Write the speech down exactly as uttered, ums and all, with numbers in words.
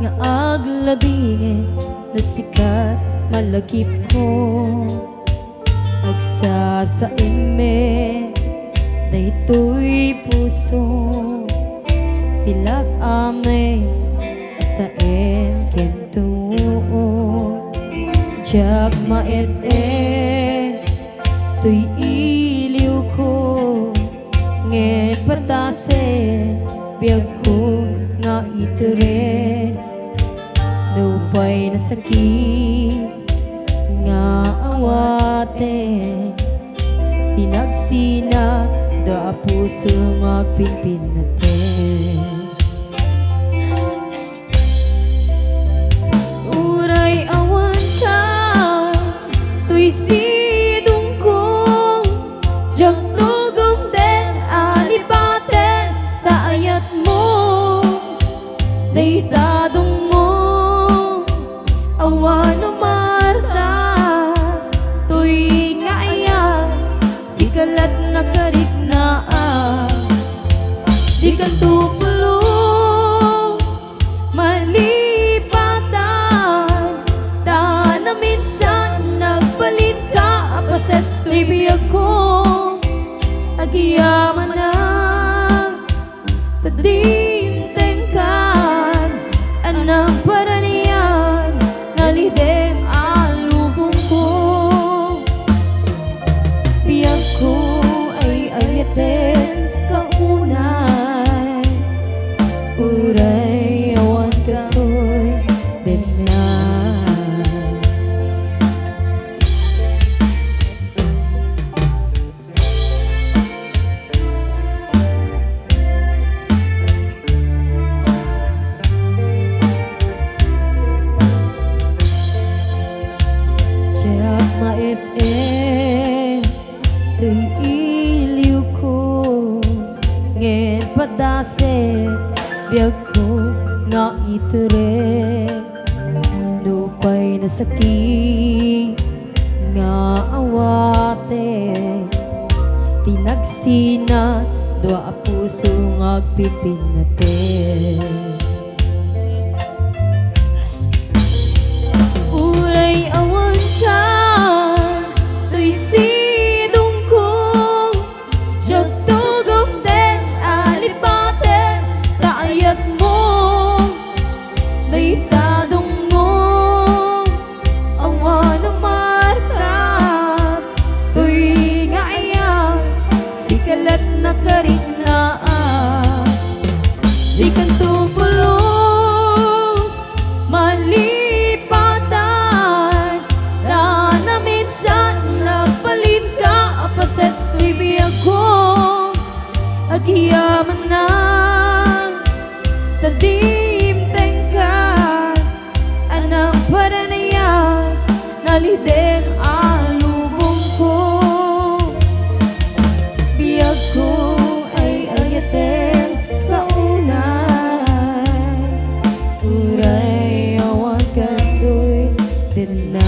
nga agladingit no sika malagipko. Agsasaem met daytoy puso, ti lak-am met a saem ken tuo. Diak maet-et toy iliwko, ngem padasen biagko nga itured. Nupay nasakit nga awaten, ti nagsina dua a puso nga agpinpinnaten. Uray awan ka, toy sidongko, diak tugom den a lipaten ta ayatmo. Dayta dungmo, awan umarta, toy nga ayat, sika lat nakariknaan. Dikanto pulos malipatan, ta naminsan nagbalinka a paset toy biagko. Agyamanak ta dimtengkan a nagparaniag nalidem a lubongko. Biagko ay ayaten kaunay, uray awan katoy denna. Diak maet-et toy iliwko, ngem padasen biagko nga itured. Nupay nasakit nga awaten, ti nagsina dua a puso nga agpipinnaten. Uray awan ka, toy sidongko, diak tugom den a lipaten ta ayatmo. Dayta dungmo, awan umarta, toy nga ayat, sika lat nakariknaan. Dikanto pulos malipatan, ta naminsan nagbalinka a paset toy biagko. Agyamanak ta dimtengkan a nagparaniag nalidem a lubongko. Biagko ay ayaten kaunay, uray awan katoy denna.